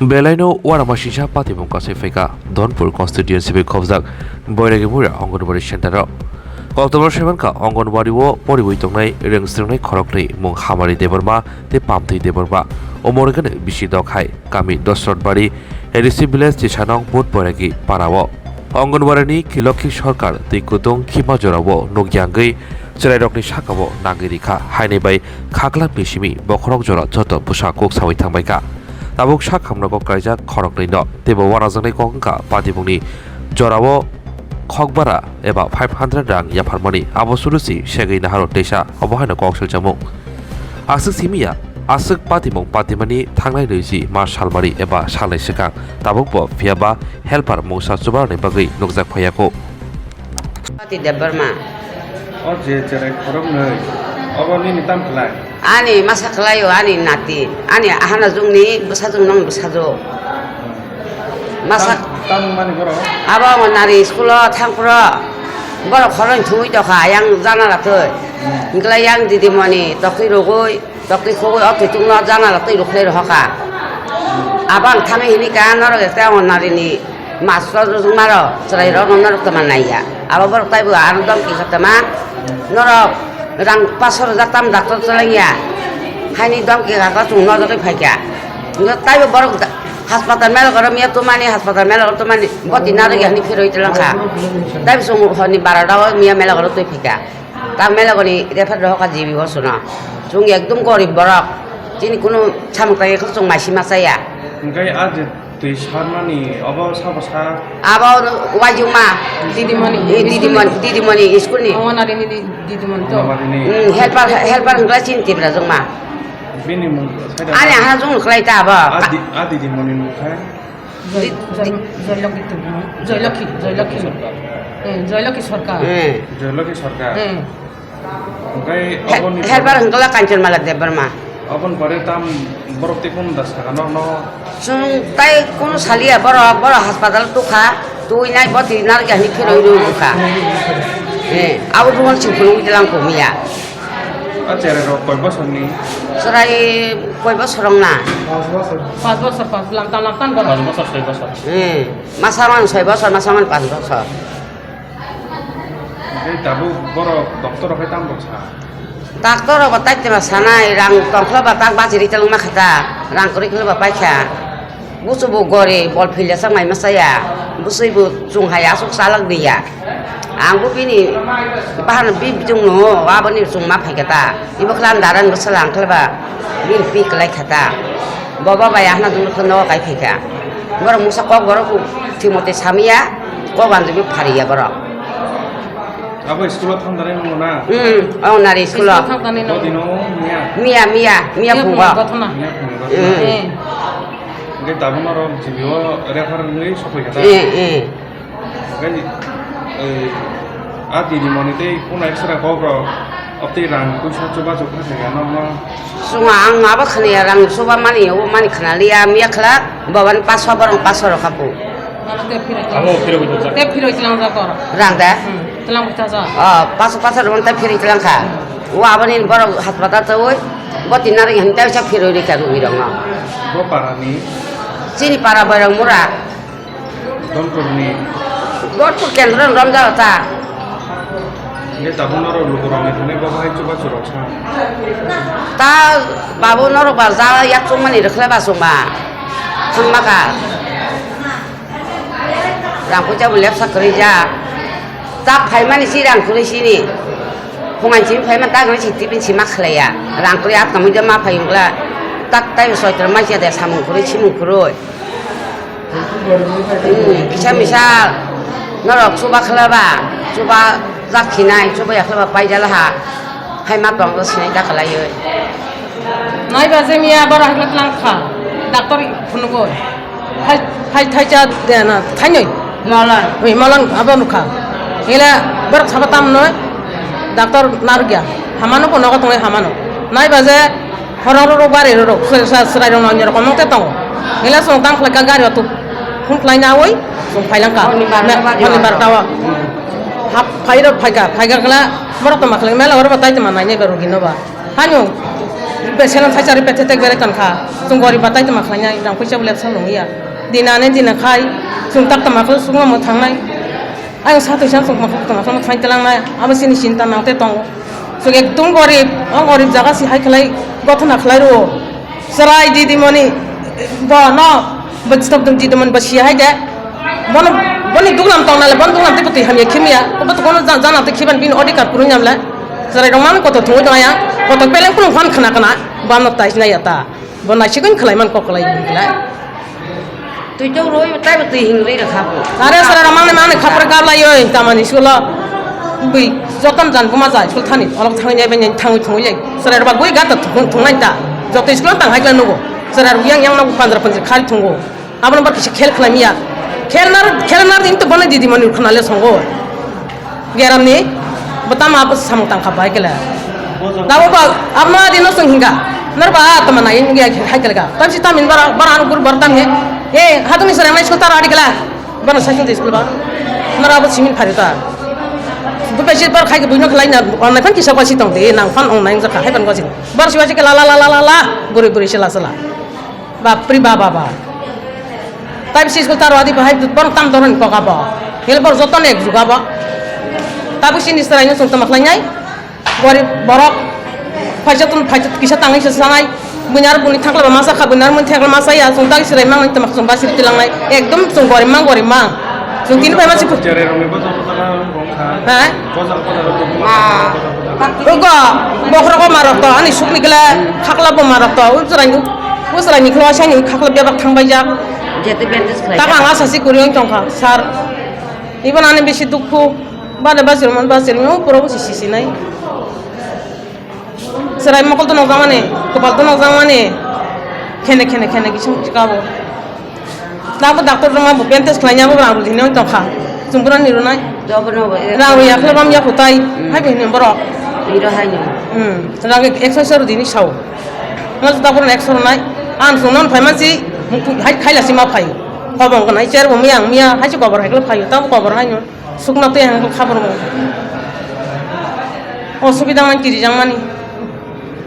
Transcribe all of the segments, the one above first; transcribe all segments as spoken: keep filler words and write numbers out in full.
Belaino uanama singsa patimung kasai phaikha Dhonpur constituency bai khobjak Boiragi Mura Anganwadi center o. Kokdobor saimankha Anganwadi o poriwi tongnai rwngsringnai khoroknwi mung Hamari Debbarma tei Pamthwi Debbarma. Umorgani bisi dokhai kami Dosrotbari A D C village Tisanong Bud Boiragi para o. Anganwadi ni Kilokhi Sarkar twi kutung khima jorao nukya wngwi chwrairokni sakao nangwi rikha, haini bai khakla misimi bokhorok jora joto bwsa kuk sawi thangbaikha. Tabuk sakhamrogo kaijak khoroknwi no, teibo uanajaknai kok wngkha patimungni jorao khokbara eba five hundred rang yapharmani, abo suru si segwi naharo teisa, obo haino kok silchamung. Aswk simi ya, aswk patimung patimani thangnai nwichi ma salmari eba salnwi swkang, tabukbo phiyaba helper mungsa chubarokni bagwi nukjak phaiyaku. Pati Debbarma. O je cherai khoroknwi, obo nini tam khlai? Ani masa khlaio, ani nati, ani ahana jungni bwsajwk nong bwsajwk. Masa tam, tam mani borok? Abo Anganwadi school o thangphro. Borok khoroknwi thumwi tokha, yang janala twi. Hmm. Hwnkhe yang didimoni toktwi rwgwi, toktwi khogwi o twitukno janala twi rwkhlai rohorkha. Abo ang thangwi hinika norok ekta Anganwadi ni master rwjwkmarok chwrairokno norok twma naiya. Abo borok taibo ano domki kha twma norok rang paso rwjak tam doctor chalaiya. Haini domki kha khe chwng nojagwi phaikha. Hwnkhe taibo borok da-, haspatal mela goro miya twmani, haspatal mela goro twmani boti narwkya hinwi phirwi twlangkha. Taibo chwng horni barota o miya mela goro twi phaikha. Ta mela goni refer rohorkha G B o sono. Chwng ekdom gorib borok. Chini kunu samung tangwi khe chwng mai sima chaya. Hwnkhe a je twi sarmani obo sabo sa? Abo uaijukma. Didimoni. Eh, didimoni, didimoni, school ni. Anganwadi ni di-, didimoni to. Anganwadi ni. Hmm, helper, helper hwnkhe chini Tipra jwkma. Bini mung saida. Ani aha jung khlai ta abo. A di-, a didimoni mung khe? Joy-, Joy-, Joylokhi Tripura. Joylokhi, Joylokhi. Eh, Joylokhi Sarkar. Eh. Joylokhi Sarkar. Eh. Onkhe he-, aboni helper hwnkhe Kanchanmala Debbarma. Aboni pore tam borok tei kunu da saka norokno? Chwng tai kunu saliya borok, borok haspatal tukha, tuinai boti narwkya hinwi phirwi rwkha. Eh, abo bugon sing phunugwi tlang kumiya. A cherai rok koi bosor ni? Cherai koi bosor wng na? Pas bosor, pas lamtan lamtan borok. Pas bosor, soi bosor. Hmm. Masa man soi bosor, masa man pas bosor. Hwnkhe tabuk borok doctor rok hai tamo sa? Doctor rok bo tai temo sanai, rang tongkhla ba tak bachiri telwng ma kha ta, rang kwrwi khwlai ba paikha. Busu bo gori bol philya sak mai ma saya. Busui bo chung hai asuk salak diya. Ang bo bini bahan bi chung no aboni chung ma phaikha ta. Ibo khlan daran bo salang khlaba. Bin pi klai kha ta. Boba bai ahna dung no kai phaikha. Borok musa kok borok thimoti samya kok anjumi phariya borok. Abo school o thang dare nung na? Hmm, oh nari school o. School o thang thani nung. Bodi no miya. Miya, miya, miya. Miya phungo. Phungo, gothona. Miya phungo, gothona. Hmm. Eh. Hwnkhe tabuk norok G B o refer wngwi sokoi kha ta? Eh, eh. Hwnkhe, eh, a didimoni tei kunu extra kok rok, obtwi rang puisa chubachu kha kha ya norokno? Chwng ang abo khwnaya rang chuba mani, obo mani khwnaliya, miya khwlak, babani paso, borok paso rok kha bu. Abo phirwi tlangjak. Tei phirwi tlangjak kor. Rang da? Hmm, tlang bwtha jak. Oh, paso, paso rok tei phirwi tlang kha. O aboni borok haspatal twi, bo tin nari hwn tei sa phirwi rikha rugwi rokno. Bo parani? Chini para Boirang Mura. Dhonpurni? Dhonpur kendro romjak ta. Hwnkhe tabuk norok lukurokni thani bo bahai chubachu rok sa? Ta babu norok ba ja yak chukmani rwkhle ba chwngma. Thangma kha. Rang puisa bo lepsa kwrwi ja. Ta phaimani si rang kwrwi sini. Phungan simi phaima ta gana si tibin sima khlaiya. Rang kwrwi atka muida ma phai wngla. Tak tai soitra maisa de samung kwrwi simung kwrwi. Hmm, kisa misa norok chuba khlaba, chuba jak khinai, chuba ya khlaba paijala ha. Hai ma tong sinai da khlaiwi. Nai ba je miya boro hai tlang kha. Doctor phunugoi. Hai, hai thai cha de na, thainoi. Malang. Oi, malang abo nukha. Hila borok saba tam noi. Doctor narwkya. Hamano ko nogo tongnai hamano. Nai ba je Horong rok rok bari rok rok, sir-, sir-, sirai rok nang rok komong te tongo. Hila song tang khlai ka gari o tuk. Phun khlai na oi, song phai lang ka. Honi bar ta bari honi bar ta o. Hap phai rok phai ka, phai ka kla. Borok to ma khlai mela oro ba tai te ma nai nai ba rugi no ba. Hanyo. Seleng thaisa ri pethetek berai tongkha. Chwng gorib batai tongma khlainai, rang puisa bo lepsa nungya. Dinane dina khai, chwng tak tongma khlai sukno mwthangnai. Ayang sa twi sa chwng tongma khlai tongma khlai thain telangnai. Abo chini chinta nang te tongo. Chwng ekdum gorib, o gorib jaga si hai khlai gothona khlai rwo. Chwrai didimoni bo no, bo stop dum didimoni bo si hai de. Bono, boni duglam tong nale, bon duglam tei bwtwi hamya khimya. Bo to bono ja-, jana tei khiban bini odhikar kwrwi namle. Chwrai rok mano kotor thungwi tong ayang. Kotor peleng phulung phan khna khna. Bono tais nai ya ta. Bo naisigwin khlai man kok khlai bini khlai. Twi to roi tai bwtwi hing rwi rwkha bo. Are chwrai rok mangni mangni khapra gablai oi tamani sulo. Bui joton jan buma jai sul thani olok thangwi nai bai thangwi thungwi lai. Chwrai rok bagwi gata thung-, thungnai ta. Joto school tang hai khlai nugo. Chwrai rok yang yang no panjra panjra khali thungo. Abono ba kisa khel khlai miya. Khel nar, khel nar din to bono didi mani khna le songo. Geram ni botama abo samung tang kha bai kele. Dabo ba abna dino song hinga. Nar ba to mana in ge hai kele ga. Tam si tam in bara, bara anu gur bar tam he. E, hatuni sore nai school tar adi kala. Bana sa school ba. Nar abo simin phari ta. Bu pe si bar khai ke buino khlai na, on nai phan kisa kwasi tong de, nang phan on nai jakha hai phan kwasi. Bar si wasi ke la la la la la la, buri buri sila sila. Bapri ba ba ba. Tai bisi school taro adi bahai borok tam doroni kok abo. Hel borok jotono ek jug abo. Tabuk sini chwraino chwng tamo khlainai. Gorib borok phaisa tun phaisa kisa tangwi se sanai. Buini aro buni thakla ba masa kha, buini aro muni thakla masa ya, chwng tak chwrai mangnai tamo chwng basiri tilangnai. Ekdom chwng gorib mang gorib mang. Chwng tini bai masi. Chwrai rokni bwsa bwsa na wngkha. Ha? Bwsa bwsa rok tong. Ma. Ugo, bokhorok ma rok to, ani sukni kle khakla bo ma rok to, u chwraini, u chwraini khlo asani khakla bebak thang bai jak. Jete bandage khlai. Taka jak. Ang asa si kuri wng tongkha, sir. Iban ani bisi dukhu, bade bajirman bajirmi, u pura bo si si sinai. Chwrai mokol to nokjakmani, kwpal to nokjakmani, khene khene khene kisa kabo. Tabuk doctor rwma bo bandage khlaina bo rang rwdi hinwi tongkha. Chwng bwrani rwnai. Jobono bo, eh, rang rwya khle rom ya phutai. Hmm. Hai bo hini borok. Iro hai no. Hmm. Rang ekso ekso rwdi hinwi sao. Mas doctor ekso rwnai. Ang chwng non phai mansi, hai khaila si ma phai. Khobong gwnai cher bo miyang miya, hai se kobor hai khle phaio. Tabuk kobor hai no. Sukno tei ang khabor mo. O subida man kiri jang mani.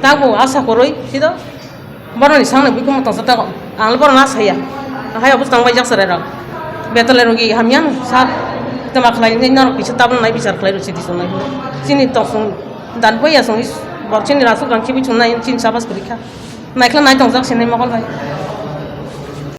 Tabuk asa koroi, sido. Boroni sangni bikhumu tongsa tago. Ang le borok na saya. Hai obo tang bai jak sarai rok. Betale rogi hamya no sir. Tama khlai ni norok kisa tabuk nai bichar khlai rw sidi song nai. Chini tong song dan boya song is bor chini rasuk rang khibi chung nai chini sabas kuri kha. Nai khlai nai tong jak sinai mokol bai.